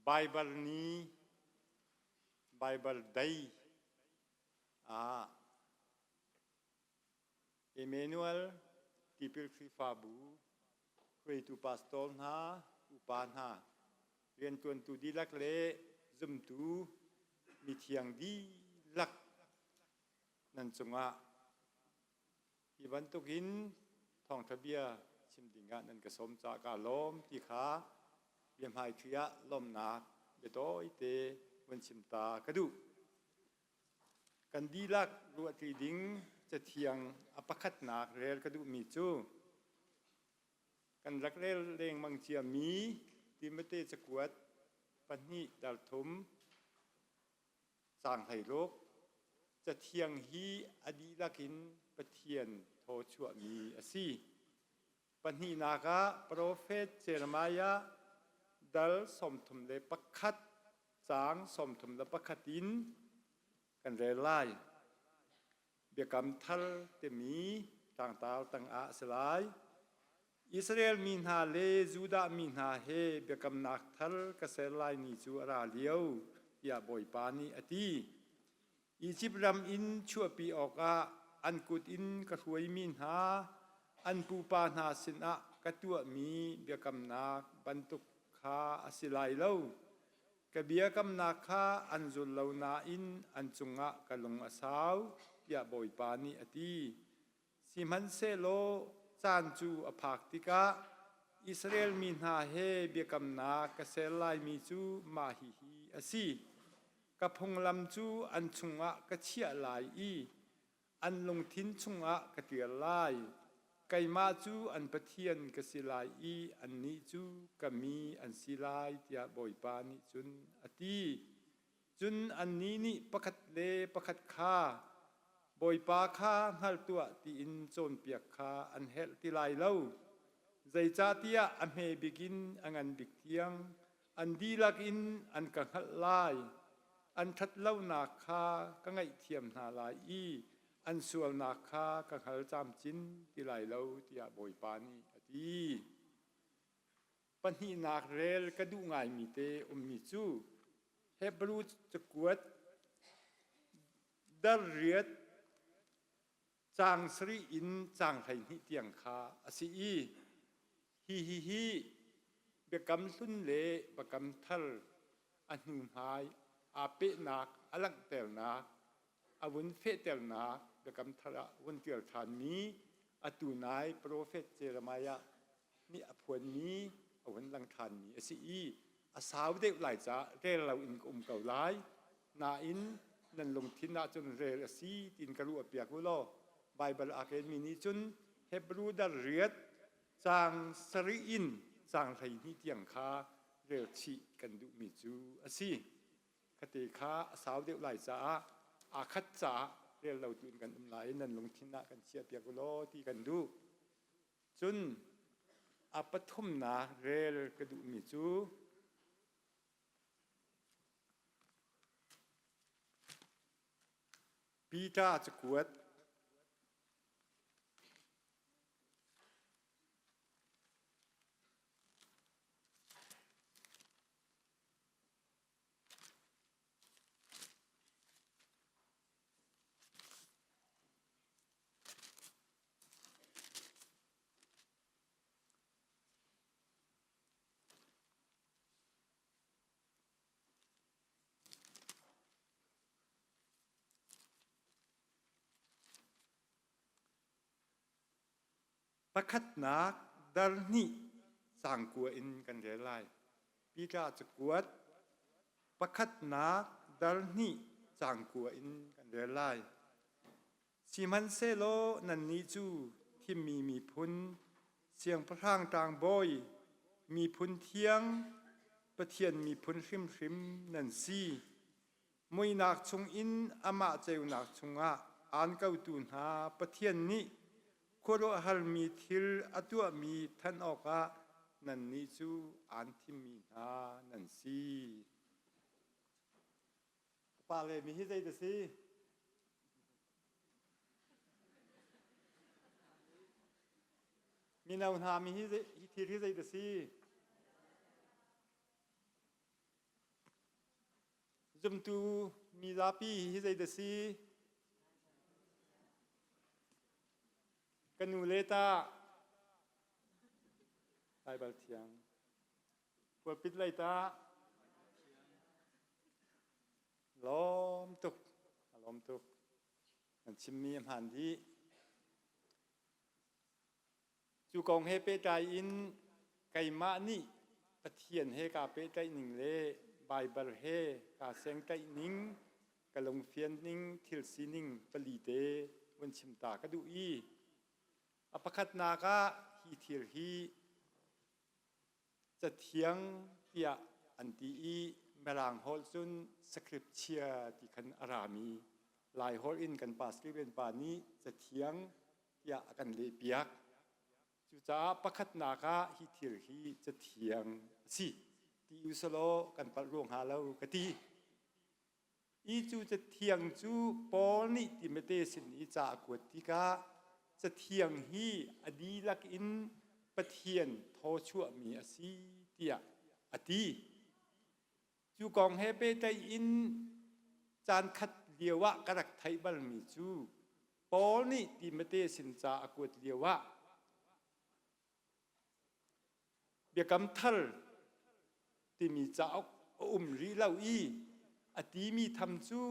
Baibal ni, Baibal Day ah Emmanuel Tipil Khrihfabu hruaitu pastor hna, upa hna, rianṭuantu dihlak le zumtu mithiang dihlak nan cungah hi bantukin thawngṭha bia chim dingah nan ka sawm caah kaa lawm ti kha biahmaithli ah lawmhnak biatawite vun chim ta ka duh. Kan dihlak ruahṭi ding cathiang a pakhatnak rel ka duhmi cu kan rak rel lengmang ciami Timote cakuat pahnih dal thum caang 16 Cathiang hi a dihlak in Pathian thaw chuahmi a si. Pahnihnak ah profet Jeremiah dal 31 caang 31 in kan rel lai. Biakam thar timi tlangtar tangah a si lai. Israel mi hna le Judah mi hna he biakamnak thar ka ser lai ni cu a ra lio, tiah Bawipa nih a ti. Izipt ram in chuahpi awkah an kut in ka hruaimi hna an pupa hna sinah ka tuahmi biakamnak bantuk kha a si lai lo. Ka biakamnak kha an zul lo nain an cungah ka lung a sau, tiah Bawipa nih a ti. Sihmanhsehlaw caan cu a phak tikah Israel mi hna he biakamnak ka ser laimi cu mah hihi a si: Ka phunglam cu an chungah ka chiah lai i an lungthin chungah ka ṭial lai. Keimah cu an Pathian ka si lai i annih cu ka mi an si lai, tiah Bawipa nih cun a ti. Cun annih nih pakhat le pakhat kha, Bawipa kha hngal tuah tiin cawnpiak kha an herh ti lai lo. Zeicahtiah a hme bik in a ngan bik tiang an dihlak in an ka hngalh lai. An ṭhatlonak kha ka ngaihthiam hna lai i an sualnak kha ka hngal camcin ti lai lo, tiah Bawipa nih a ti. Pahnihnak rel ka duh ngaimi te ummi cu Hebru cakuat dar riat caang sarih in caang 12 tiang kha a si i hihi hi Biakam Hlun le Biakam Thar a hnuhmai aa pehnak a langhternak a vun fehternak Biakam Thar ah vun ṭial ṭhanmi atu nai profet Jeremiah nih a phuanmi a vun lang ṭhanmi a si i a sau deuh lai caah rel loin ka um ko lai. Nain nan lungthin ahcun rel a si tiin ka ruahpiak u law Baibal aa kenmi nih cun Hebru dar riat caang sarih in caang 12 tiang kha rel chih kan duhmi cu a si. Khate kha a sau deuh lai caah aa khat caah rel lo tu in kan um lai i nan lungthin ah kan chiahpiak u law ti kan duh. Cun a pathumnak rel ka duhmi cu Peter cakuat Pakhatnak dar hnih cangkua in kan rel lai. Peter cakuat pakhatnak dar hnih cangkua in kan rel lai. Sihmanhsehlaw nannih cu thimmi miphun, siangpahrang tlangbawi, miphun thiang, Pathian miphun hrimhrim nan si. Muihnak chungin amah ceunak chungah aan kotu hna Pathian nih khuaruahharmi thil a tuahmi thanh awkah nannih cu aan thimmi hna nan si. Pa le mi hi zei dah si? Mino hna mi hi hi thil hi zei dah si? Zumtu mi zapi hi zei dah si? Ka nu le ta Baibal thiang. Pulpit lei ta lawm tuk a lawm tuk. Nan chimmi a hmaan dih. Cu kong he pehtlai in keimah nih Pathian he kaa pehtlaih ning le Baibal he kaa sengtlaih ning, ka lungfian ning, thil sining palite vun chim ta ka duh i a pakhatnak ah hi thil hi Cathiang tiah an ti i Mirang holh cun scripture ti khan a rami Lai holh in kan pastor pa nih cathiang tiah a kan lehpiak. Cucaah pakhatnak ah hi thil hi cathiang a si ti usalaw kan palh rua hnga lo ka ti. I cu cathiang cu Paul nih Timote sin i ca a kuat tikah cathiang hi a dihlak in Pathian thawchuahmi a si tiah a ti. Cu kong he pehtlaih in caankhat lioah ka rak theih balmi cu Paul nih Timote sin ca a kuat lioah Biakam Thar timi cauk a um rih lo i a timi tham cu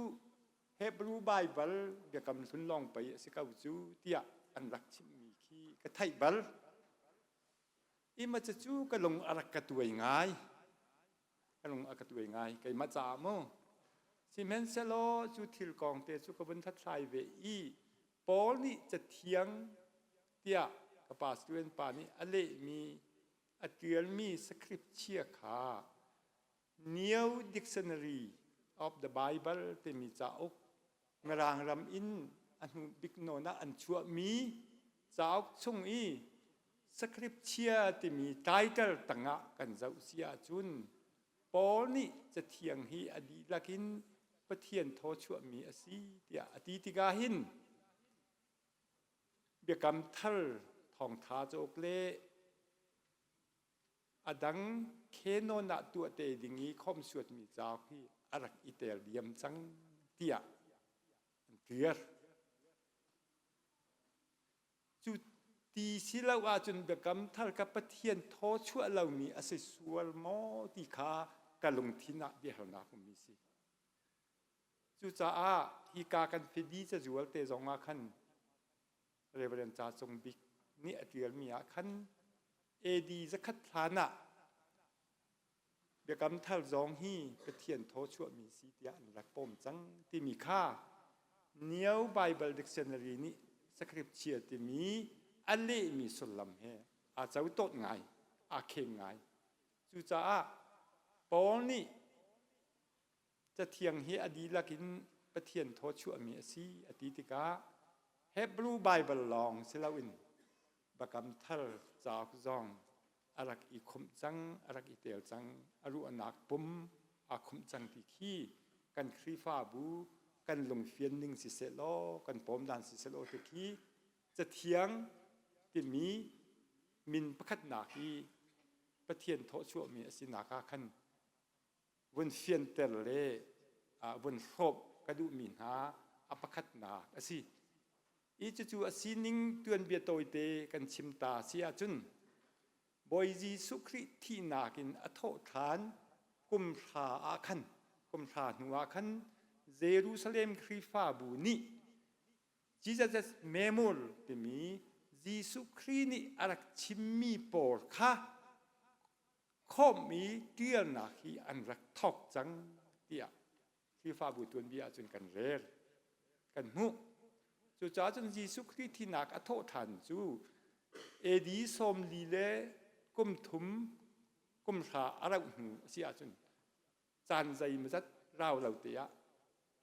Hebrew Baibal Biakam Hlun lawng pei a si ko cu tiah an rak chimmi khi ka theih bal. Ima cu ka lung a rak ka tuai ngai. Ka lung a ka tuai ngai. Keimah caah mu. Sihmanhsehlaw cu thil kong te cu ka vun hlathlai ve i Paul nih cathiang tiah ka pa student pa nih a lehmi a ṭialmi script chia kha New Dictionary of the Bible timi cauk Mirang ram in a hnu bik nawn ah an chuahmi cauk chung i script chia timi title tangah kan zoh si ahcun Paul nih cathiang hi a dihlak in Pathian thaw chuahmi a si tiah a ti tikah hin Biakam Thar thawngtha cauk le a dang canon ah tuah te ding i khomsuatmi cauk hi a rak i tel diam cang tiah an clear. Cu ti si lo ahcun Biakam Thar kha Pathian thaw chuah lomi a si sual maw ti kha ka lungthin ah biahalnak ummi si. Cucaah hika kan fidi cazual te zong ah khan Reverend Ca Cung Bik nih a ṭialmi ah khan AD zakhat hlan ah Biakam Thar zong hi Pathian thaw chuahmi si tiah an rak pawm cang timi kha Neo Bible Dictionary nih scripture timi a lehmi sullam he aa cotawt ngai, aa kheng ngai. Cucaah Paul nih Cathiang hi a dihlak in Pathian thaw chuahmi a si a ti tikah Hebrew Bible lawng si loin Biakam Thar cauk zong a rak i khumh cang, a rak i tel cang, a ruahnak pum aa khumh cang ti khi kan Khrihfabu kan lungfian ning siseh law, kan pawmdan siseh law ti khi Cathiang timi min pakhatnak i Pathian thawchuahmi a sinak ah khan vun fianter le vun hrawp ka duhmi hna a pakhatnak a si. I cucu a sining tuanbia tawite kan chim ta si ahcun Bawi Jesuh Khrih thihnak in a thawhṭhan kum hra ah khan kum hra hnu ah khan Jerusalem Khrihfabu nih Jesus Memorial timi Jesuh Khrih nih a rak chimmi pawl kha khawmh i ṭialnak hi an rak thawk cang tiah Khrihfabu tuanbia ahcun kan rel, kan hmuh. Cucaah cun Jesuh Khrih thinak a thawh ṭhan cu AD 40 le kum thum kum hra a rauh hnu a si ahcun caan zeimawzat rau lo te ah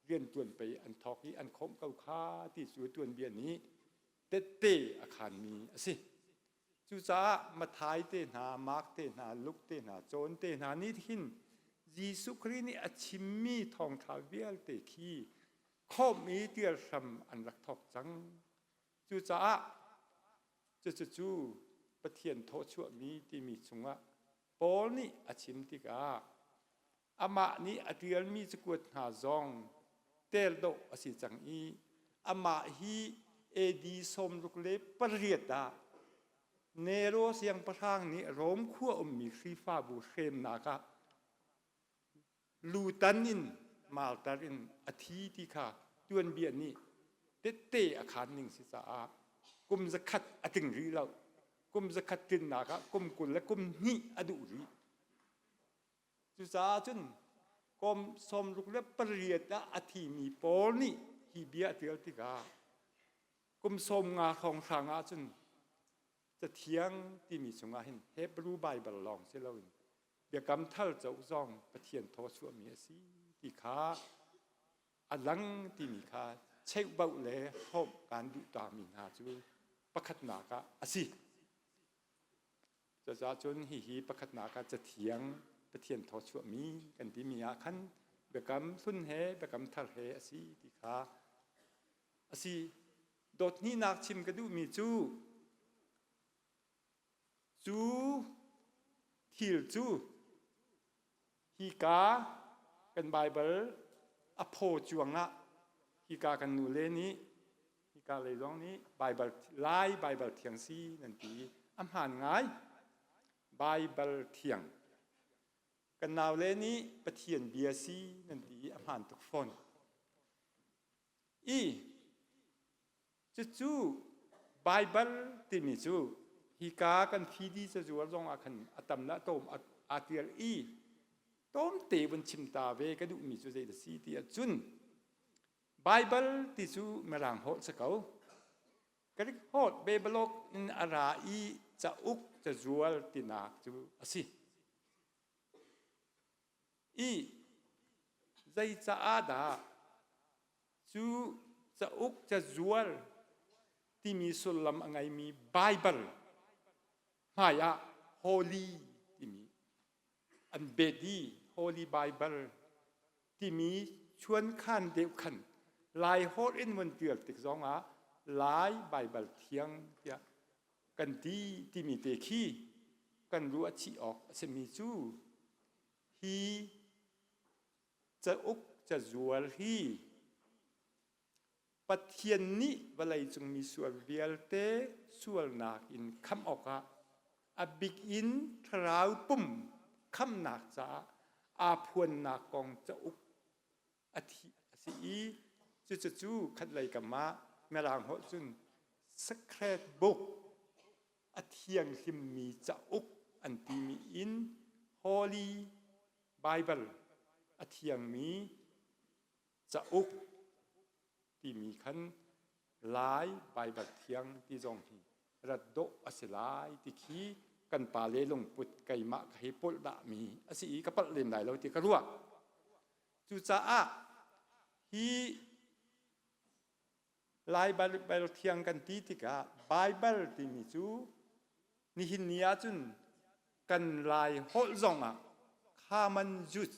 rianṭuan pei an thawk i an khawmh ko kha ti cu tuanbia nih tette a khaanmi a si. Cucaah Matthai te hna, Mark te hna, Luke te hna, John te hna nih hin Jesuh Khrih nih a chimmi thawngṭha vialte khi khawmh i ṭial hram an rak thawk cang. Cucaah cucu Pathian thawchuahmi timi chungah Paul nih a chim tikah. Amah nih a ṭialmi cakuat hna zong tel dawh a si cang i amah hi AD 68 ah Nero siangpahrang nih Rom khua ummi Khrihfabu hremnak ah lutan in martar in a thi ti kha tuanbia nih tette a khaan ning si caah kum zakhat a tling rih lo. Kum zakhat tlinnak ah kum 20 le kum hnih a duh rih. Cucaah cun kum 68 ah a thimi Paul nih hi bia a ṭial tikah kum 50 hrawnghrang ah cun Cathiang timi chungah hin Hebrew Baibal lawng si loin Biakam Thar cauk zong Pathian thaw chuahmi a si ti kha a lang timi kha cheubauh le hrawmh kaan duh tami hna cu pakhatnak ah a si. Cucaah cun hihi pakhatnak ah Cathiang Pathian thaw chuahmi kan timi ah khan Biakam Hlun he Biakam Thar he a si ti kha a si. Dawt hnihnak chim ka duhmi cu cu thil cu hika kan Baibal a phaw cuangah hika kan nule nih hika lei zong nih Baibal Lai Baibal thiang si nan ti a hmaan ngai. Baibal thiang kan naule nih Pathian bia si nan ti a hmaan tuk fawn. I cucu Baibal timi cu hika kan fidi cazual zong ah khan a tam le a tawm aa tial i tlawmte vun chim ta ve ka duhmi cu zei dah si ti ahcun Baibal ti cu Mirang holh si ko. Greek holh Babylon in a ra i cauk cazual tinak cu a si. I zei caah dah cu cauk cazual timi sullam a ngeimi Baibal hmai ah Holy timi an bet i Holy Bible timi chuankhan deuh khan Lai holh in vun tial tik zongah Lai Baibal Thiang tiah kan ti timi te khi kan ruah chih awk a simi cu hi cauk cazual hi Pathian nih vawleicung mi sual vialte sualnak in khamh awkah a bik in thlarau pum khamhnak caah aa phuannak kong cauk a thi a si i cucu khatlei kam ah Mirang holh cun sacred book a thianghlimmi cauk an timi in Holy Bible a thiangmi cauk timi khan Lai Baibal Thiang ti zong hi rat dawh a si lai ti khi kan pale lungput keimah ka hei polh dahmi a si i ka palh lem lai lo ti ka ruah. Cucaah hi Lai Baibal Thiang kan ti tikah Baibal timi cu nihin ni ahcun kan Lai holh zongah common use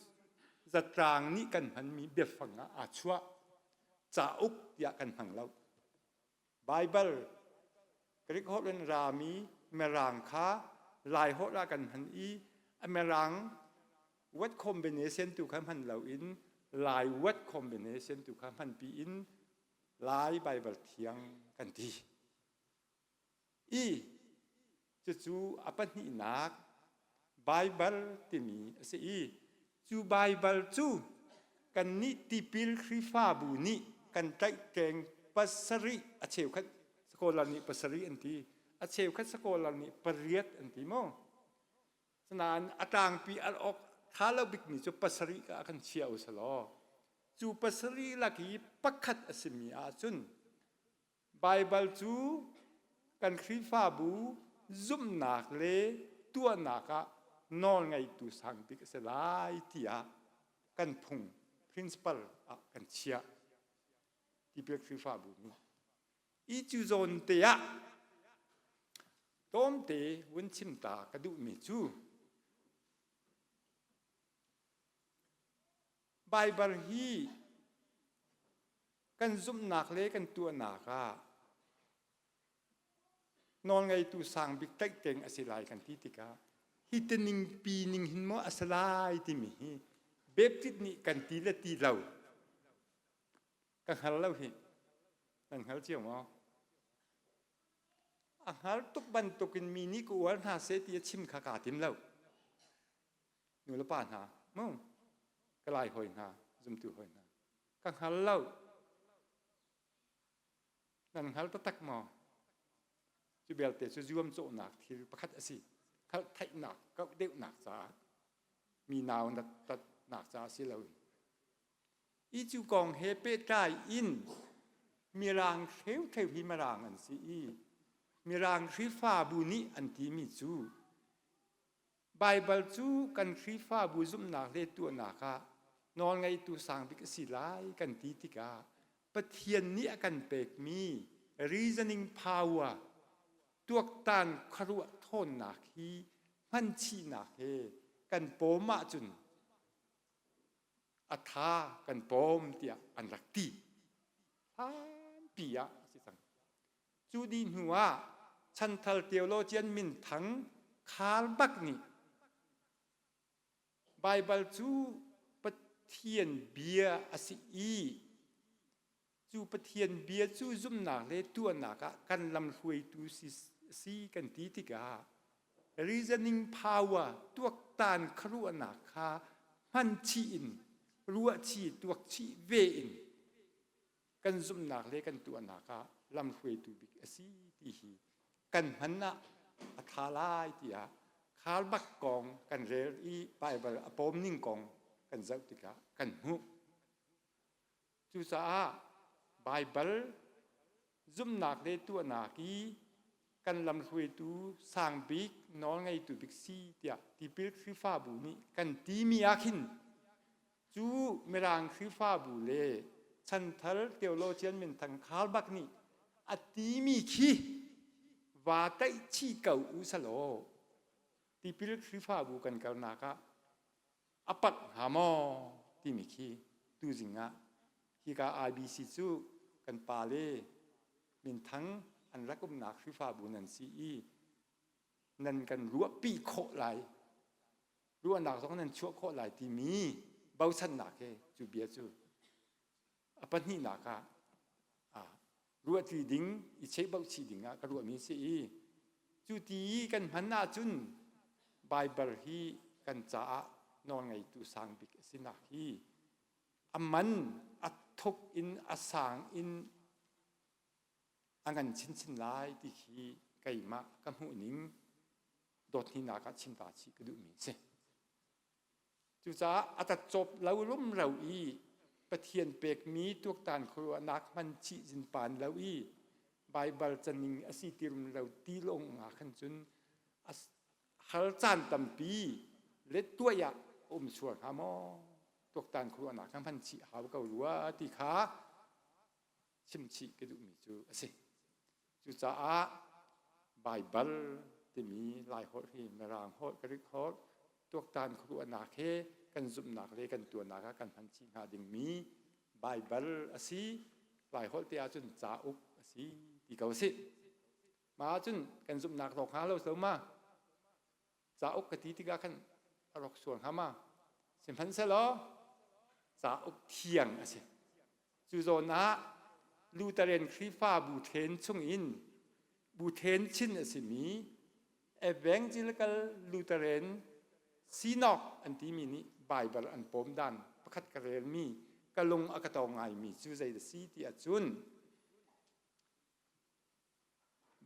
zatlang nih kan hmanmi biafang ah aa chuah. Cauk tiah kan hmang lo. Baibal Greek holh in rami Mirang kha Lai holh ah kan hman i a Mirang word combination tu kha hman loin Lai word combination tu kha hmanpi in Lai Baibal Thiang kan ti. I cucu a pahnihnak Baibal timi a si i cu Baibal cu kannih tipil Khrihfabu nih kan tlaihtleng pasarih a cheukhat scholar nih pasarih an ti a cheukhat scholar nih pariat an ti maw Sinain a tlangpi al awk ṭha lo bikmi cu pasarih ah kan chia u selaw cu pasarih lak i pakhat a simi ahcun Baibal cu kan Khrihfabu zumhnak le tuahnak ah nawlngeitu sang bik a si lai tiah kan phung principle ah kan chiah. Tipil Khrihfabu nih i cu zawn te ah tlawmte vun chim ta ka duhmi cu Baibal hi kan zumhnak le kan tuahnak ah nawlngeitu sang bik tlaihtleng a si lai kan ti tikah hi tining pi ning hin maw a si lai timi hi Baptist nih kan ti le ti lo ka hngal lo hi. Nan hngal cio maw? A hngal tuk bantukin mi nih ka uar hna seh ti a chim kha kaa tim lo. Nu le pa hna, mu, ka lai hawi hna, zumtu hawi hna. Ka hngal lo. Nan hngal taktak maw? Cu belte cu zuamcawhnak thil pakhat a si. Hngalh theihnak, kauh deuhnak caah mi nau na tatnak caah si loin. I cu kong he pehtlai in Mirang hreutheu hi Mirang an si i Mirang Khrihfabu nih an timi cu Baibal cu kan Khrihfabu zumhnak le tuahnak ah nawlngeitu sang bik a si lai kan ti tikah Pathian nih a kan pekmi reasoning power tuaktan khuaruah thawnnak hi hmanchihnak he kan pawm ahcun a tha kan pawm tiah an rak ti. Hlanpi ah a si cang. Cu dih hnu ah chanthar theologian minthang Karl Barth nih Baibal cu Pathian bia a si i cu Pathian bia cu zumhnak le tuahnak ah kan lamhruaitu si kan ti tikah reasoning power tuaktan khuaruahnak kha hmanchih in ruahchih tuakchih ve in kan zumhnak le kan tuahnak ah lamhruaitu bik a si ti hi kan hman ah a tha lai tiah Karl Marx kong kan rel i Baibal a pawm ning kong kan zoh tikah kan hmuh. Cucaah Baibal zumhnak le tuahnak i kan lamhruaitu sang bik nawlngeitu bik si tiah tipil Khrihfabu nih kan timi ah khin Cu Mirang Khrihfabu le chanthar theologian minthang Karl Barth nih a timi khi vaa taihchih ko u selaw tipil Khrihfabu kan kalnak ah a palh hnga maw timi khi tuzing ah hika IBC cu kan pale minthang an rak umnak Khrihfabu nan si i nan kan ruahpi khawh lai ruahnak zong nan chuah khawh lai timi bochannak he cu bia cu a pahnihnak ah ruahṭi ding i cheihbauhchih ding ah ka ruahmi si i cu ti i kan hman ahcun Baibal hi kan caah nawlngeitu sang bik a sinak hi a man a thuk in a sang in a ngan chinchin lai ti khi keimah ka hmuh ning dawthnihnak ah chim ta chih ka duhmi a si. Cucaah a tatcawp lo rumro i Pathian pekmi tuaktan khuaruahnak hman chih zinpan lo i Baibal caning a si ti rumro ti lawng ah khan cun hal caan tampi let tuai ah a um sual hnga maw tuaktan khuaruahnak kha hman chih hau ko rua ti kha chimchih ka duhmi cu a si. Cucaah Baibal timi Laiholh hi Mirang holh, Greek holh tuaktan khuaruahnak he kan zumhnak le kan tuahnak ah kan hman chih hnga dingmi Baibal a si. Laiholh te ahcun cauk a si ti ko a si. Mah ahcun kan zumhnak rawk hnga lo so ma cauk ka ti tikah khan a rawk sual hnga ma sihmanhsehlaw cauk thiang a si. Cu zawn ah Lutheran Khrihfabu then chungin bu then chin a simi Evangelical Lutheran Synod an timi nih Baibal an pawm dan pakhat ka relmi ka lung a ka tawng ngaimi cu zei a si ti ahcun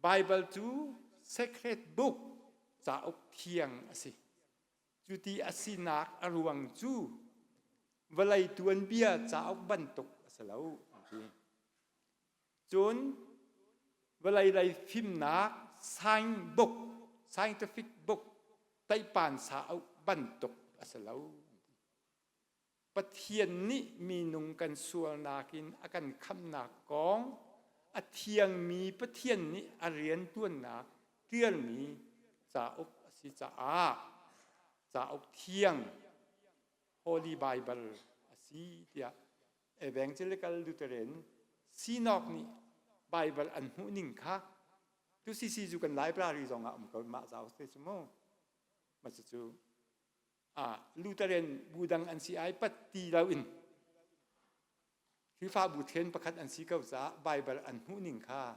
Baibal cu sacred book cauk thiang a si. Cuti a sinak a ruang cu vawlei tuanbia cauk bantuk a si lo an ti. Cun vawlei lei fimnak science book, scientific book, taipan sauk bantuk a si lo an ti. Pathian nih minung kan sualnak in a kan khamhnak kong a thiangmi Pathian nih a rianṭuannak ṭialmi cauk a si caah cauk thiang Holy Bible a si tiah Evangelical Lutheran Synod nih Bible an hmuhning kha tu CC cu kan library zong ah um ko mah cauk te cu mu. Mah cucu Lutheran bu dang an si ai pat ti loin Khrihfabu then pakhat an si ko caah Baibal an hmuhning kha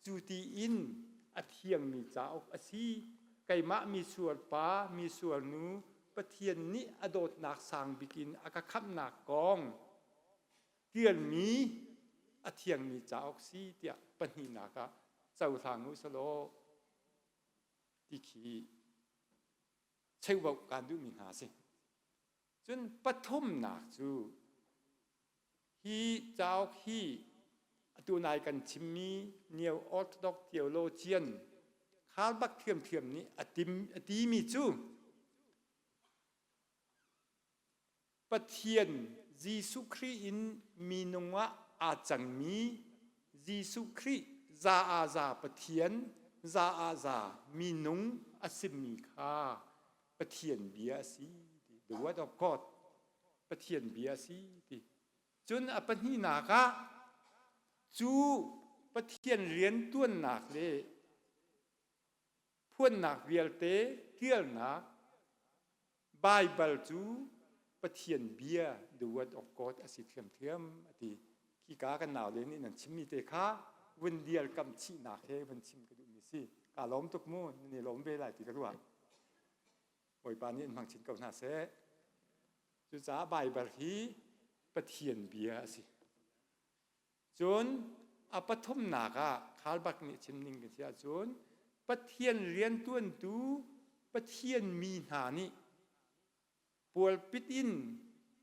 cu ti in a thiangmi cauk a si. Keimah misual pa, misual nu, Pathian nih a dawtnak sang bik in a ka khamhnak kong ṭialmi a thiangmi cauk si tiah pahnihnak ah cohlang u selaw ti khi cheuhbauh kaan duhmi hna a si. Cun pathumnak cu hi cauk hi atu nai kan chimmi Neo Orthodox theologian Karl Barth thiamthiam nih a, tim, a timi cu Pathian Jesuh Khrih in minung ah aa cangmi Jesuh Khrih za ah za Pathian za ah za minung a simi kha Pathian bia a si ti the word of God Pathian bia a si ti cun a pahnihnak ah cu Pathian riantuannak le phuannak vialte tialnak Baibal cu Pathian bia the word of God a si thiamthiam a ti khika kan nau le nih nan chimmi te kha vun dialkamh chihnak he vun chim ka duhmi si ka lawm tuk mu nan i lawm ve lai ti ka ruah Bawipa nih in hmang chin ko hna seh cucaah Baibal hi Pathian bia a si cun a pathumnak ah Khalbak nih chim ning kan si ahcun Pathian riantuantu Pathian mi hna nih Pualpit in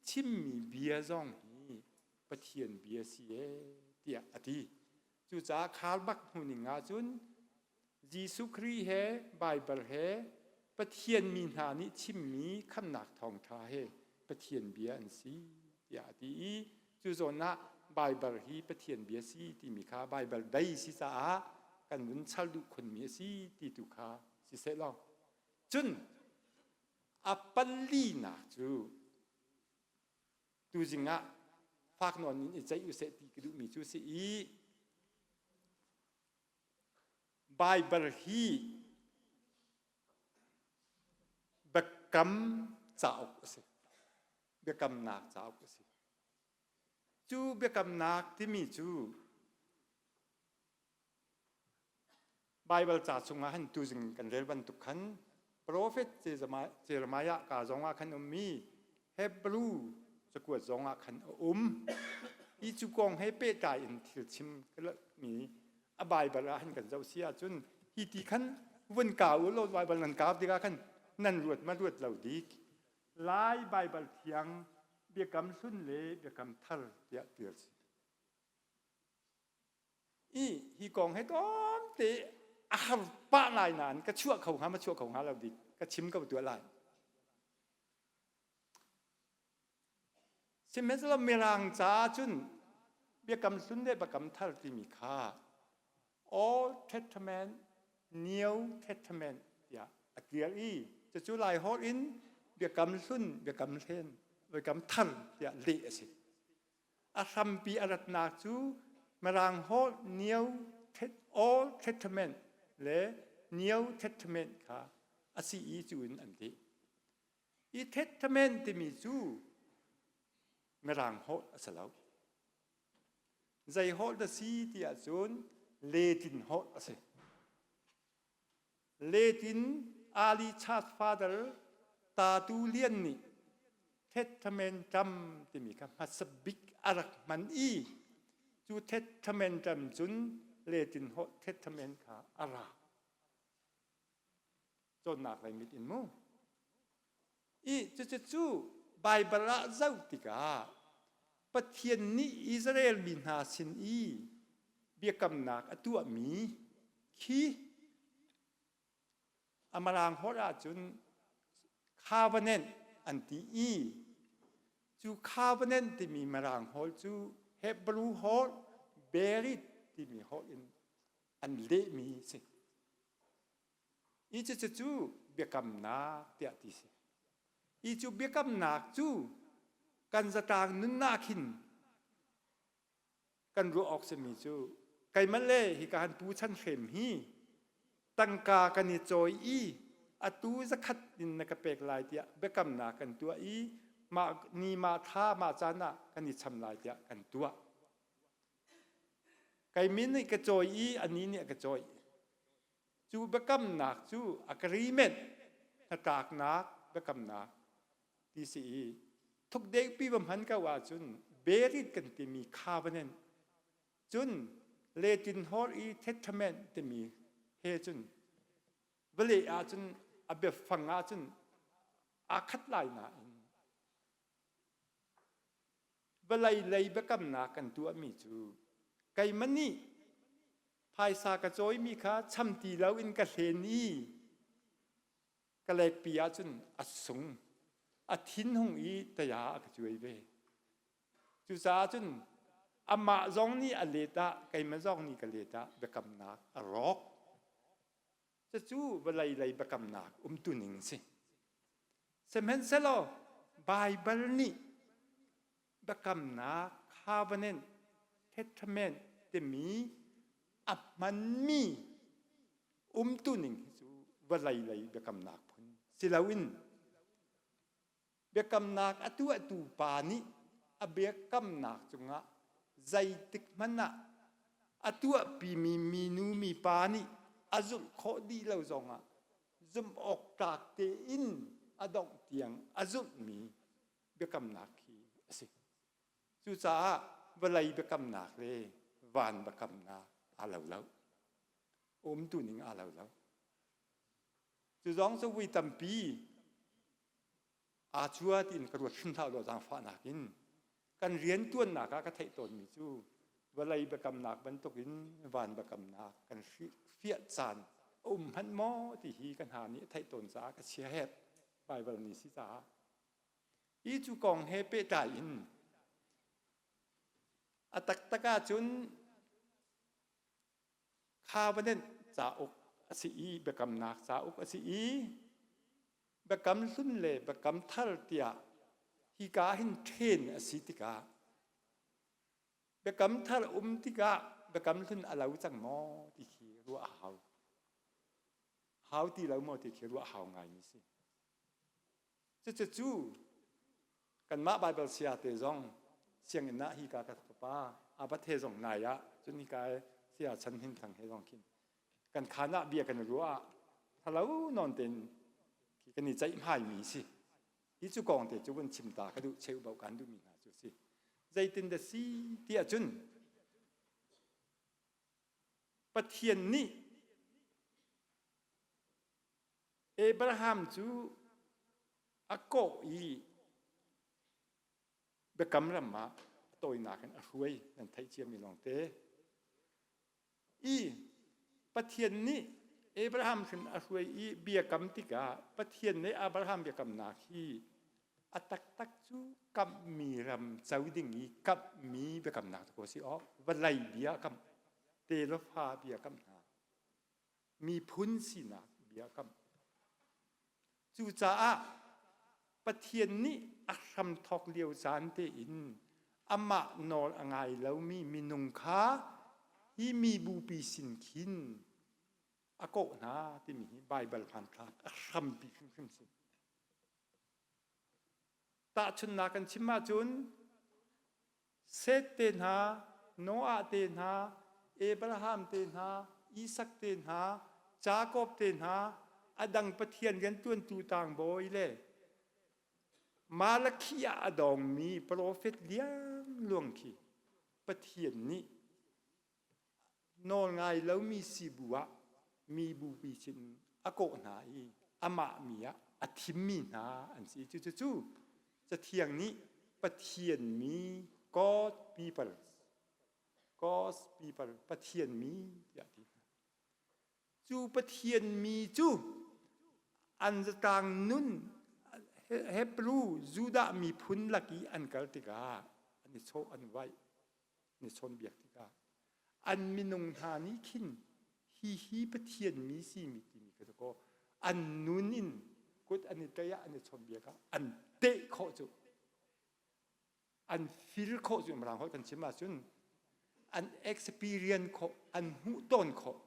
chimmi bia zong hi Pathian bia si ee tiah a ti. Cucaah Kharbak hmuhning ahcun Jesuh Khrih he Baibal he Pathian mi hna nih chimmi khamnak thawngṭha he Pathian bia an si tiah a ti i cu zawn ah Baibal hi Pathian bia si timi kha Baibal dei si caah kan vun chal duh khunmi a si ti tu kha siseh law cun A palinak cu tuzing ah fak nawn in i ceih useh ti ka duhmi cu si i Baibal hi biakam cauk a si. Biakamnak cauk a si. Cu biakamnak timi cu Baibal ca chungah han tuzing kan rel bantuk khan profet Jeremiah ka zong ah khan ummi Hebrew cakuat zong ah khan a um. Hi cu kong he pehtlai in thil chim mi a Baibal ah han kan zoh si ahcun hi ti khan vun kau u law Baibal nan kau tikah khan nan ruat ma ruat lo dik. Lai Baibal thiang biakam hlun le biakam thar tiah tial si. I hi kong he tlawmte a har pah lai nain ka chuah kho hnga ma chuah kho hnga lo dik ka chim ko tuah lai. Sihmanhsehlaw Mirang caah cun biakam hlun le biakam thar timi kha Old Testament, New Testament tiah a tial i cucu Lai holh in biakam hlun, biakam hlen, biakam thar tiah leh a si. A hrampi a ratnak cu Mirang holh New Old Testament le New Testament kha a si i cu in an ti. I Testament timi cu Mirang holh a si lo. Zei holh dah si ti ahcun Latin holh a si. Latin Ali Church Father Tatu Lian nih Testament ram timi kha hmasa bik a rak hman i cu Testament ram cun Latin holh Testament kha a ra. Cawnnak lei mit in mu. I cucu cu Baibal ah zoh tikah Pathian nih Israel mi hna sin i biakamnak a tuahmi khi a Mirang holh ahcun covenant an ti i cu covenant timi Mirang holh cu Hebrew holh berit timi holh in an lehmi a si. Hi cucu cu biakamnak tiah ti si. Hi cu biakamnak cu kan zatlang nunnak hin kan ruah awk simi cu keimah le hika han pu chan hrem hi tangka kan i cawi i Atu zakhat in na ka pek lai tiah biakamnak kan tuah i mah ni mah thla mah caan ah kan i cham lai tiah kan tuah. Kei min nih ka cawi i anih nih a ka cawih. Cu biakamnak cu agreement hnatlaknak biakamnak ti si i thukdeuhpi va hman ko ahcun berit kan timi covenant cun Latin holh i testament timi he cun vawlei ahcun a biafang ahcun aa khat lai nain Vawlei lei biakamnak kan tuahmi cu keimah nih phaisa ka cawimi kha cham ti loin ka hlen i ka lekpi ahcun a sung, a thinhung i taya a ka cuai ve. Cucaah cun amah zong nih a let ah keimah zong nih ka let ah biakamnak a rawk. Cucu vawlei lei biakamnak umtuning a si. Sihmanhsehlaw Baibal nih biakamnak covenant testament timi a hmanmi umtuning hi cu vawlei lei biakamnak phun si loin Biakamnak a tuahtu pa nih a biakamnak cungah zeitik hmanh ah a tuahpimi minu mipa nih a zulh khawh dih lo zongah zumh awk tlak tein a dongh tiang a zulhmi biakamnak khi a si. Cucaah vawlei biakamnak le van biakamnak aa lo lo. Umtu ning aa lo lo. Cu zong cu vui tampi aa cua tiin ka ruat hrim hlah law zaangfahnak in kan riantuannak ah ka theih tawnmi cu vawlei biakamnak bantukin van biakamnak kan fiah caan a um hmanh maw ti hi ka hna nih a theih tawn caah ka chia het Baibal ni si caah hi cu kong he pehtlai in a taktak ahcun Covenant cauk a si i biakamnak cauk a si i biakam hlun le biakam thar tiah hika hin ṭhen a si tikah biakam thar um tikah biakam hlun a lo cang maw ti khi ruah a hau. Hau ti lo maw ti khi ruah a hau ngaimi si. Cucu kanmah Baibal saya te zong sianginn ah hika ka fapa Abat he zong nai ah cun hika saya Chan Hnin Thang he zong khin kan khaan ah bia kan ruah ah thalo nawn tein kan i ceihmai mi si. Hi cu kong te cu vun chim ta ka duh cheu bau kan duhmi hna cu si. Zeitin dah si ti ahcun Pathian nih Abraham cu a kawh i biakam ram ah a tawinak in a hruai nan theih ciami lawngte. I Pathian nih Abraham hrim a hruai i biakam tikah Pathian nih Abraham biakamnak hi a taktak cu kamhmi ram co ding i kamhmi biakamnak cu si awk vawlei bia kam te le fa bia kam hna miphun sinak biakam. Cucaah Pathian nih a hramthawk lio caan tein amah nawl a ngai lomi minung kha hi mi bupi sin khin a kawh hna timi hi Baibal hmanthlak a hrampi hrimhrim si. Tahchunhnak kan chim ahcun Seth te hna, Noah te hna, Abraham te hna, Isak te hna, Jakob te hna, a dang Pathian rianṭuantu tlangbawi le Malakhi ah a dawngmi profet liangluang khi Pathian nih nawlngai lomi si bu ah mi bupi sin a kawh hna i amah mi ah a thimmi hna an si. Cucu Cathiang nih Pathian mi God people God's people Pathian mi tiah a ti hna. Cu Pathian mi cu an zatlang nun Hebrew Judah miphun lak i an kal tikah an i chawh an vaih an i chawnbiak tikah an minung hna nih khin hi hi Pathian mi simi timi kha kaw an nun in kut an i tlaih ah an i chawnbiak ah an teh khawh cu an feel khawh cu mirang holh kan chim ahcun an experience khawh an hmuh tawn khawh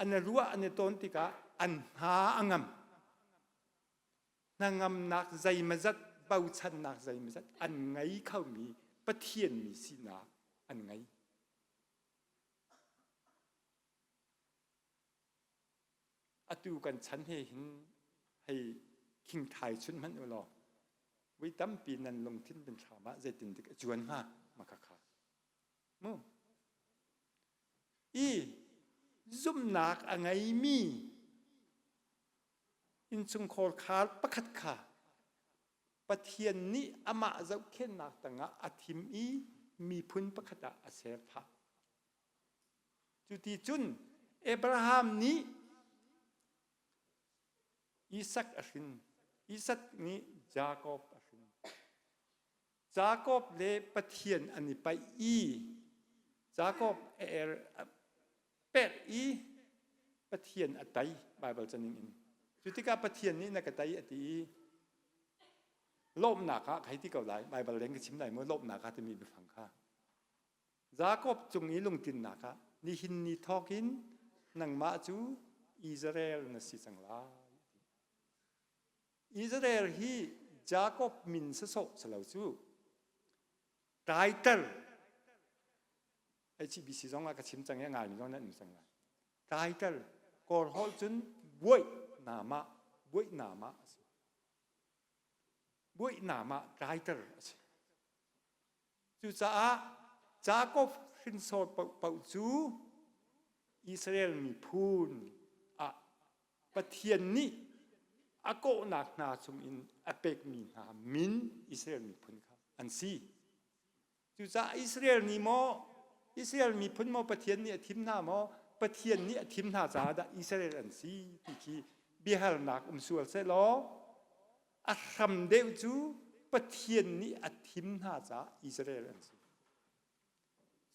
an ruah an i tawn tikah an hna a ngam. Hnangamnak zeimazat, bochannak zeimazat an ngei khomi Pathian mi sinak an ngei. Atu kan chan he hin hei khingthai chun hmanh u law voi tampi nan lungthin bin thlam ah zeitindik a cuan hnga ma kha kha mu i zumhnak a ngeimi innchungkhar khar pakhat kha Pathian nih amah zohkhenhnak tangah a thim i miphun pakhat ah a ser phah. Cuti cun Abraham nih Isak a hrin. Isak nih Jakob a hrin. Jakob le Pathian an i paih i Jakob a er a perh i Pathian a tei Baibal caning in. Cu tikah Pathian nih na ka tei a ti i lawmhnak ah kai ti ko lai Baibal leng ka chim lai mu lawmhnak ah timi biafang kha. Jakob cung i lungtinnak ah nihin ni thawk in nangmah cu Israel na si cang lai. Israel hi Jakob min sasawh si lo cu title HBC zong ah ka chim cang i a ngaimi zong nan um cang lai. Title Kawl holh cun buaih nama buaih nama a si. Buaih nama title a si. Cucaah Jakob hrinsor paohpaoh cu Israel miphun ah Pathian nih a kawhnak hna chungin a pekmi hna min Israel miphun kha an si. Cucaah Israel nih maw Israel miphun maw Pathian nih a thim hna maw Pathian nih a thim hna caah dah Israel an si ti khi biahalnak um sual sehlaw a hram deuh cu Pathian nih a thim hna caah Israel an si.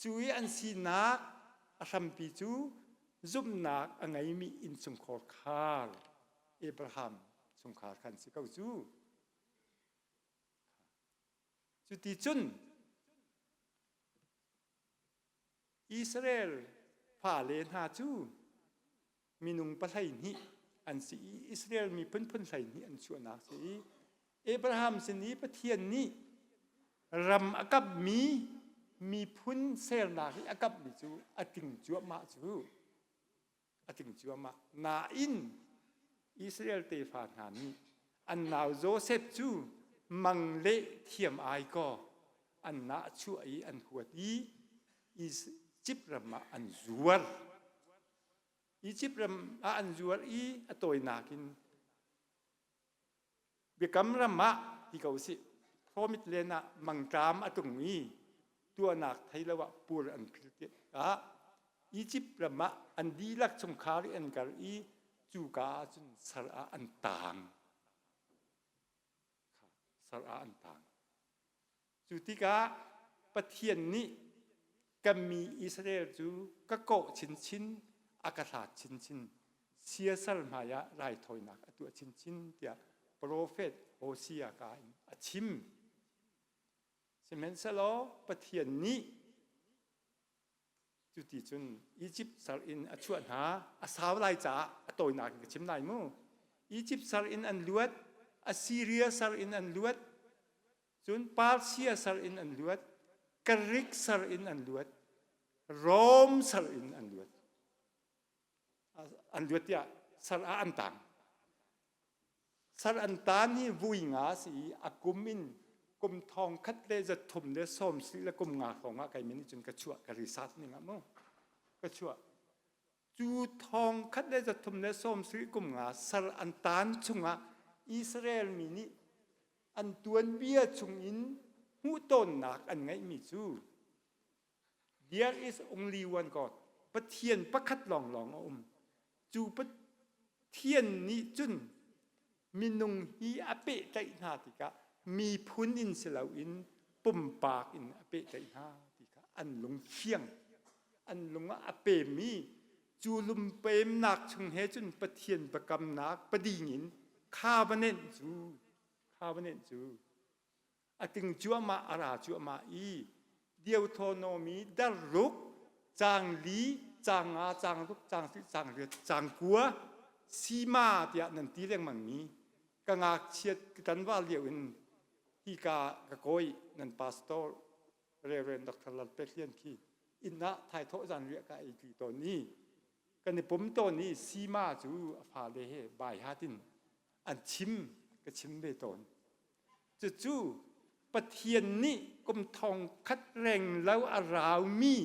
Cu i an sinak a hrampi cu zumhnak a ngeimi innchungkhar khar Abraham chungkhar khan si ko cu. Cuti cun Israel fale hna cu minung pahleihnih an si i Israel miphun phun 12 an chuahnak si i Abraham sin i Pathian nih ram a kapmi miphun sernak i a kapmi cu a tling cuahmah cu a tling cuahmah nain Israel tefa hna nih an nau Joseph cu mang leh thiam ai kaw an nah chuah i an huat i Egypt ram ah an zuar. Egypt ram ah an zuar i a tawinak in biakam ram ah ti ko sih Promised Land ah mangṭam a tlung i tuahnak thei lo ah pur an phil tikah Egypt ram ah an dihlak chungkhar i an kal i cuka ah cun sal ah an taang. Sal ah an taang. Cu tikah Pathian nih kan mi Israel cu ka kawh chinchin, a ka hlat chinchin, siasal hmaiah raithawinak a tuah chinchin tiah profet Hosea ka in a chim. Sihmanhsehlaw Pathian nih cuti cun Egypt sal in a chuah hna a sau lai caah a tawinak in ka chim lai mu. Egypt sal in an luat, Assyria sal in an luat, Cun Persia sal in an luat, Greek sal in an luat, Rome sal in an luat. An luat tiah sal ah an tang. Sal an tan hi vui nga si i a kum in kum thong khat le za thum le sawm si le kum nga hrawng ah kai min cun ka chuah ka research ning ah mu ka chuah cu thong khat le za thum le sawm si kum nga sal an tan chungah Israel mi nih an tuanbia chungin hmuhtonnak an ngeihmi cu there is only one God Pathian pakhat lawnglawng a um cu Pathian nih cun minung hi a pehtlaih hna tikah miphun in si loin pumpak in a pehtlaih hna ti kha an lung fiang an lung ah a pemmi cu lumpemnak chung he cun Pathian biakamnak pading in covenant cu covenant cu a ting cuahmah a ra cuahmah i Deuteronomy darruk caang li caang nga caang ruk caang si caang riat caang kua Sima tiah nan ti lengmangmi ka ngakchiat ka ṭanval lio in hika ka kawi nan pastor Reverend Dr. Lal Pek Lian khi inn ah thaithawh zan riah ka ei ṭi tawn i kan i pum tawn i Sima cu a fale he baihat in an chim ka chim ve tawn. Cucu Pathian nih kum thong khat reng lo a raumi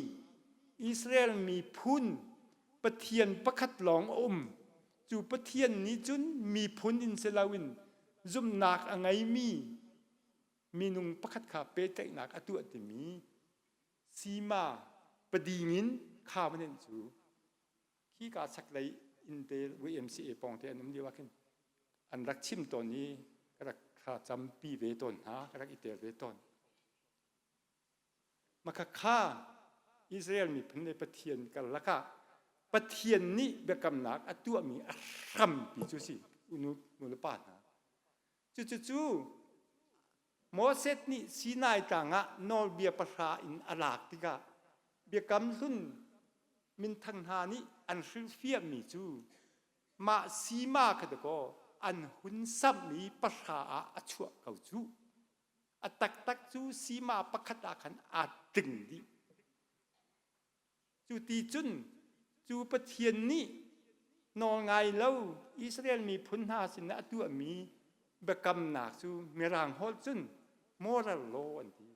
Israel miphun Pathian pakhat lawng a um. Cu Pathian nih cun miphun in si loin zumhnak a ngeimi minung pakhat kha pehtlaihnak a tuah timi Sima padingin covenant cu khika chaklei innte YMCA pawng te an um lio ah khin an rak chim tawn i ka rak thla campi ve tawn hna, ka rak i tel ve tawn. Makhakha Israel miphun le Pathian karlak ah Pathian nih biakamnak a tuahmi a hrampi cu si nu le pa hna. Cucu Moses nih Sinai tlang ah nawlbia pahra in a lak tikah biakam hlun minthang hna nih an hrilhfiahmi cu mah sima kha dakaw an hun samh i pahra ah a chuah ko cu. A taktak cu sima pakhat ah khan aa tling dih. Cu ti cun cu Pathian nih nawlngai lo Israel miphun hna sinah a tuahmi biakamnak cu Mirang holh cun moral law an ti.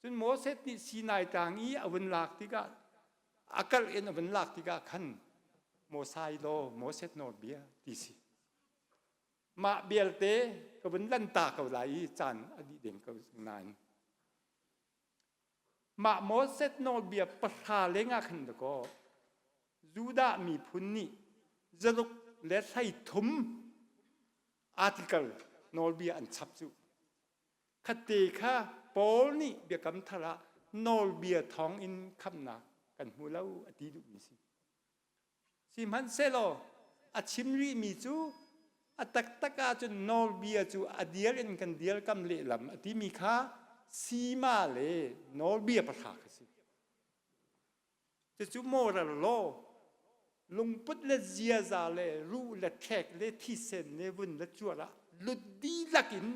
Cun Moses nih Sinai tlang i a vun lak tikah a kalh in a vun lak tikah khan Mosai law Moses nawlbia ti si. Mah belte ka vun lanta ko lai i caan a dih deng ko nain Mah Moses nawlbia pahra lengah khan dakaw Judah miphun nih zaruk le 33 article nawlbia an chap cu. Khatte kha Paul nih biakam thar ah nawlbia thawng in khamhnak kan hmu lo a ti duhmi si. Sihmanhsehlaw a chim rihmi cu a taktak ahcun nawlbia cu a dial in kan dialkam lehlam a timi kha sima le nawlbia pahra kha si. Cucu moral law, lungput le ziaza le ruh le thlek le thisen le vun le cuar ah lut dihlak in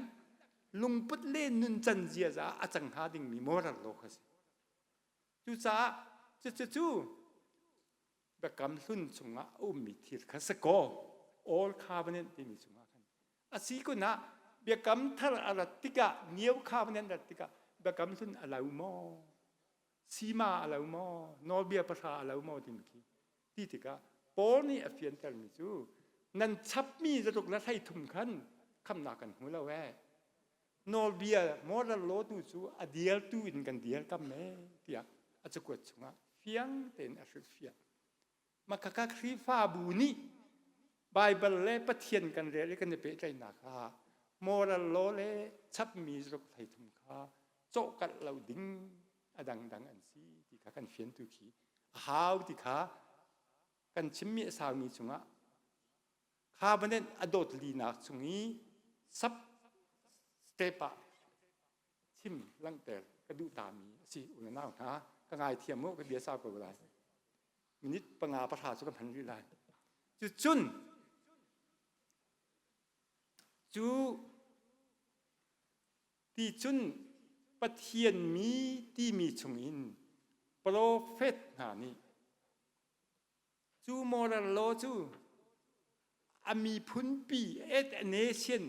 lungput le nuncan ziaza a cang hnga dingmi moral law kha si. Cucaah cucu biakam hlun chungah a ummi thil kha si kaw Old Covenant timi chungah khan a si kun ah biakam thar a rat tikah New Covenant rat tikah biakam hlun a lo maw sima a lo maw nawlbia pahra a lo maw timi khi ti tikah Paul nih a fiantermi cu nan chapmi zaruk le 33 khan khamnak kan hmu lo ee nawlbia moral law tu cu a dialtu in kan dialkam e tiah a cakuat chungah fiang tein a hrilhfiah. Makhaka Khrihfabu nih Baibal le Pathian kan rel i kan i pehtlaihnak ah moral law le chapmi zaruk 33 kha cawhkalh lo ding a dangdang an si ti kha kan fiantu khi a hau ti kha kan chimmi a saumi chungah Covenant a dawt linak chung i sub step ah chim langhter ka duh tami a si u nau hna ka ngaithiam mu ka bia sau ko lai minute panga pahra cu ka hman rih lai cucun cu ti cun Pathian mi timi chungin profet hna nih Cu moral law cu a miphunpi at a nation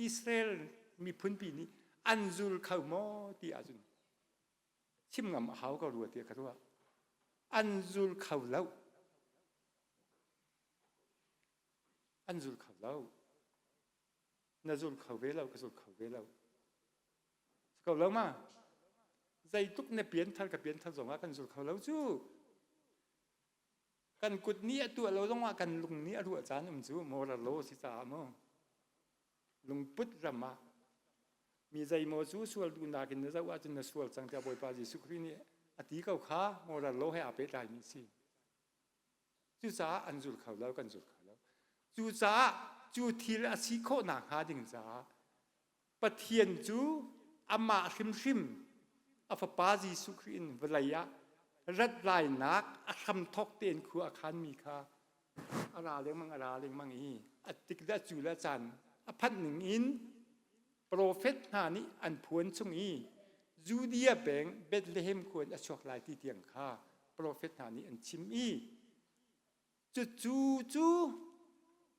Israel miphunpi nih an zul kho maw ti ahcun chim ngam a hau ko rua tiah ka ruah. An zul kho lo. An zul kho lo. Na zul kho ve lo, ka zul kho ve lo. Ko lo ma? Zeitluk na pianthar ka pianthar zongah kan zul kho lo cu. Kan kut nih a tuah lo zongah kan lung nih a ruah caan um cu moral law si caah mu. Lungput ram ah mi zeimaw cu sual duhnak in na zoh ahcun na sual cang tiah Bawipa Jesuh Khrih nih a ti ko kha moral law he aa pehtlaimi a si. Cucaah an zul kho lo, kan zul kho lo. Cucaah cu thil a si khawh nakhnga ding caah Pathian cu amah hrimhrim a Fapa Jesuh Khrih in vawlei ah rat lainak a hramthawk tein khua a khanmi kha. A ra lengmang a ra lengmang i a tik le a cu le a caan a phanh ning in profet hna nih an phuan chung i Judea peng Bethlehem khua in a chuak lai ti tiang kha profet hna nih an chim i cucu cu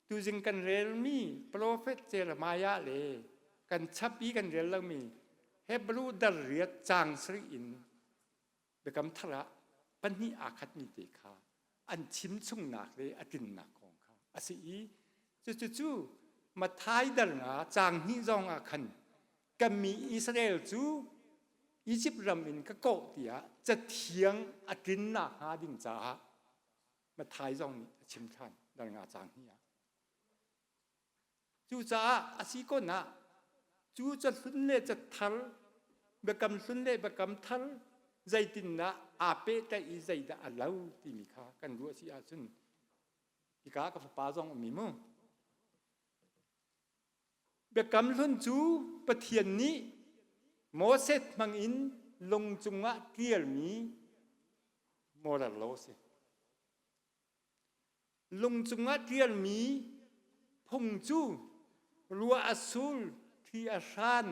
tuzing kan relmi profet Jeremiah le kan chap i kan rel lomi Hebrew dar riat caang sarih in Biakam Thar ah pahnih aa khatmi te kha an chim chungnak le a tlinnak kong kha a si i cucu Matthai dal nga caang hnih zong ah khan kan mi Israel cu Izipt ram in ka kawh tiah cathiang a tlinnak hnga ding caah Matthai zong nih a chim ṭhan dal nga caang hnih ah. Cucaah a si kon ah cu cahlun le cathar, biakam hlun le biakam thar zeitindah aa pehtlaih i zeidah a lo timi kha kan ruah si ahcun hika ka fapa zong um i mu. Biakam hlun cu Pathian nih Moses hmangin lung cungah ṭialmi moral law a si. Lung cungah ṭialmi phung cu ruah a sul, thli a hran,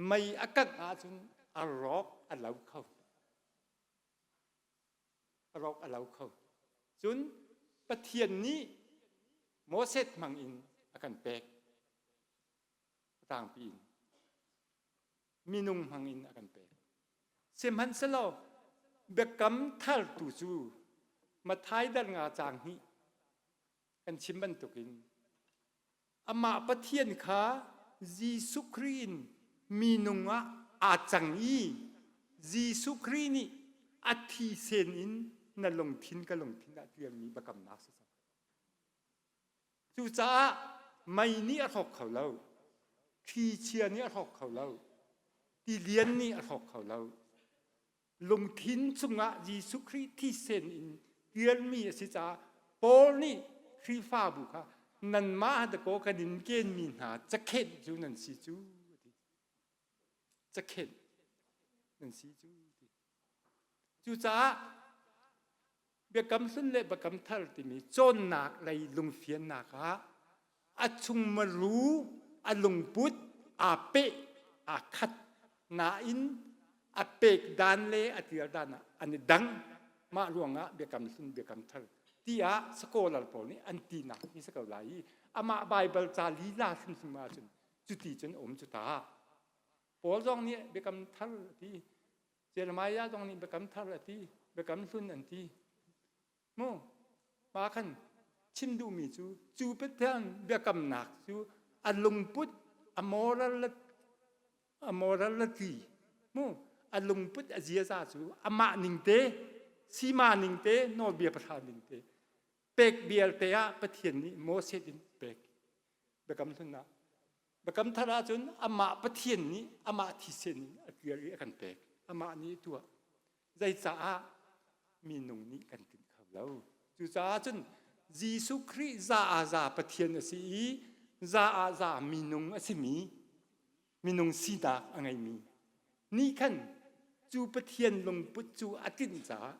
mei a kangh ahcun a rawk a lo kho. A rawk a lo kho. Cun Pathian nih Moses hmang in a kan pek. A tlangpi in. Minung hmang in a kan pek. Sihmanhsehlaw biakam thar tu cu Matthai dal nga caang hnih kan chim bantukin amah Pathian kha Jesuh Khrih in minung ah aa cang i Jesuh Khrih nih a thisen in na lungthin ka lungthin ah ṭialmi biakamnak si cang. Cucaah mei nih a hrawk kho lo, thlichia nih a hrawk kho lo, tilian nih a hrawk kho lo. Lungthin chungah Jesuh Khrih thisen in ṭialmi a si caah Paul nih Khrihfabu kha nanmah dakaw kan in kenmi hna cakhenh cu nan si cu a ti. Cakhenh nan si cu a ti. Cucaah Biakam Hlun le Biakam Thar timi cawnnak lei lungfiannak ah a chungmaru a lungput aa peh aa khat nain a pek dan le a tial dan ah an i dang. Mah ruangah Biakam Hlun Biakam Thar tiah scholar pawl nih an tinak hi si ko lai i amah Baibal ca lila hrimhrim ahcun cuti cun a um cu ta. Paul zong nih Biakam Thar a ti. Jeremiah zong nih biakam thar a ti, biakam hlun an ti. Mu, pa khan chim duhmi cu cu Pathian biakamnak cu a lungput a moral a morality mu a lungput a ziaza cu amah ning te sima ning te nawlbia pahra ning te pek vialte ah Pathian nih Moses in pek biakam hlun ah Biakam Thar ahcun amah Pathian nih amah thisen in a ṭial i a kan pek. Amah nih a tuah. Zeicaah minung nih kan tlinh kho lo. Cucaah cun Jesuh Khrih za ah za Pathian a si i za ah za minung a simi minung sinak a ngeimi nih khan cu Pathian lungput cu a tlinh caah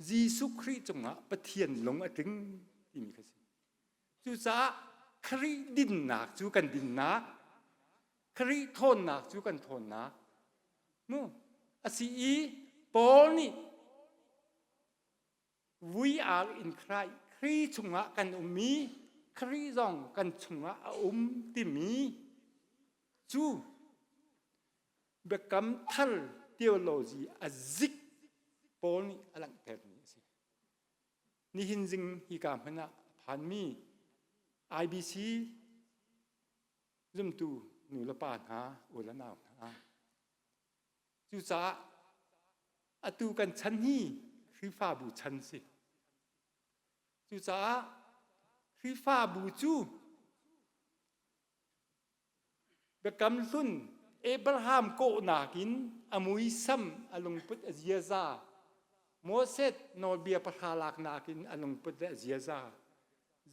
Jesuh Khrih cungah Pathian lung a tling timi kha si. Cucaah Khrih dinnak cu kan dinnak, Khrih ṭhawnnak cu kan ṭhawnnak. Mu a si i Paul nih we are in Christ, Khrih chungah kan um i Khrih zong kan chungah a um timi cu biakam thar theology a zik Paul nih a langhtermi a si. Nihin zing hika hmanh ah a phanmi IBC zumtu nu le pa hna, u le nau hna. Cucaah atu kan chan hi Khrihfabu chan si. Cucaah Khrihfabu cu Biakam Hlun Abraham kawhnak in a muisam a lungput a ziaza Moses nawlbia pahra laknak in a lungput le a ziaza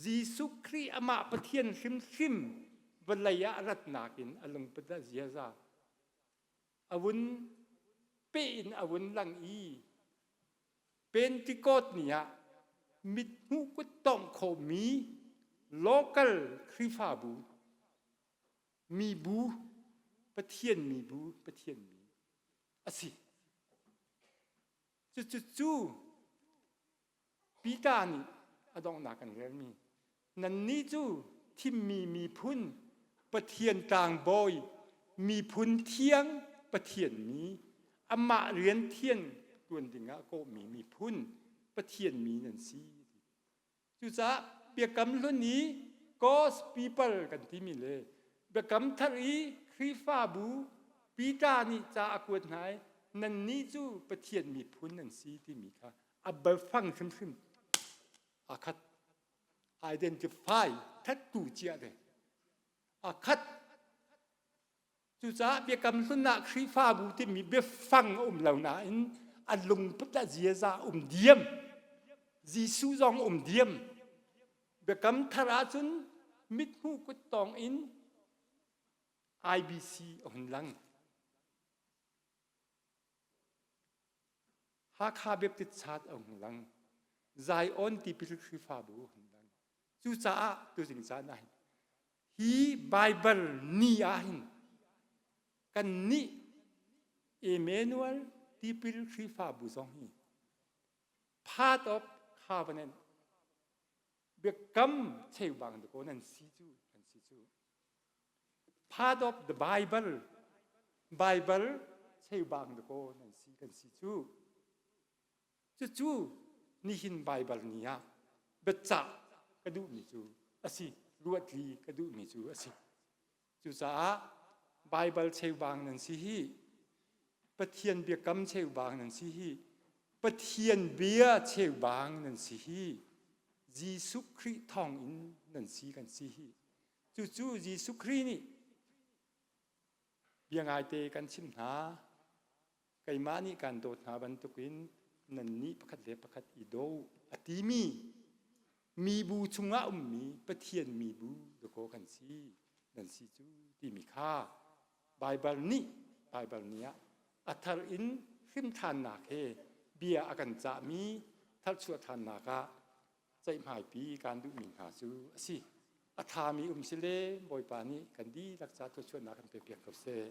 Jesuh Khrih amah Pathian hrimhrim vawlei ah a ratnak in a lungput le a ziaza a vun peh in a vun lang i Pentecost ni ah Mithmuh kuttongh khawhmi local Khrihfabu mibu, Pathian mibu, Pathian mi a si. Cucu Peter nih a donghnak kan relmi nannih cu thimmi miphun, Pathian tlangbawi, miphun thiang Pathian mi, amah rian thian tuan dingah kawhmi miphun Pathian mi nan si. Cucaah Biakam Hlun i God's people kan timi le Biakam Thar i Khrihfabu Peter nih ca a kuat hna i nannih cu Pathian miphun nan si timi kha a biafang hrimhrim aa khat. Identify thattu cia ve. Aa khat. Cucaah Biakam Hlun ah Khrihfabu timi biafang a um lo nain a lungput a ziaza um diam. Jesuh zong um diam. Biakam Thar ahcun mithmuh kuttawng in IBC a hun lang. Hakha Baptist Church a hung lang. Zion Tipil Khrihfabu a hun lang. Cucaah tuzing caan ah hin hi Baibal ni ah hin kannih Emmanuel Tipil Khrihfabu zong hi part of covenant biakam cheubang dakaw nan si cu kan si cu part of the Bible Bible cheubang dakaw nan si kan si cu. Cucu nihin Baibal ni ah biacah ka duhmi cu a si, ruatli ka duhmi cu a si. Cucaah Baibal cheubang nan si hi, Pathian biakam cheubang nan si hi, Pathian bia cheubang nan si hi, Jesuh Khrih thawngin nan si kan si hi. Cucu Jesuh Khrih nih bia ngaite kan chimh hna. Keimah nih kaan dawt hna bantukin nannih pakhat le pakhat i daw a timi mibu chungah ummi Pathian mibu dakaw kan si nan si cu timi kha Baibal nih Baibal nih ah a thar in hrimthannak he bia a kan cahmi tharchuah ṭhannak ah ceihmaipi kaan duhmi hna cu a si. A ṭhami um sile Bawipa nih kan dihlak ca thluachuahnak kan pekpiak ko seh.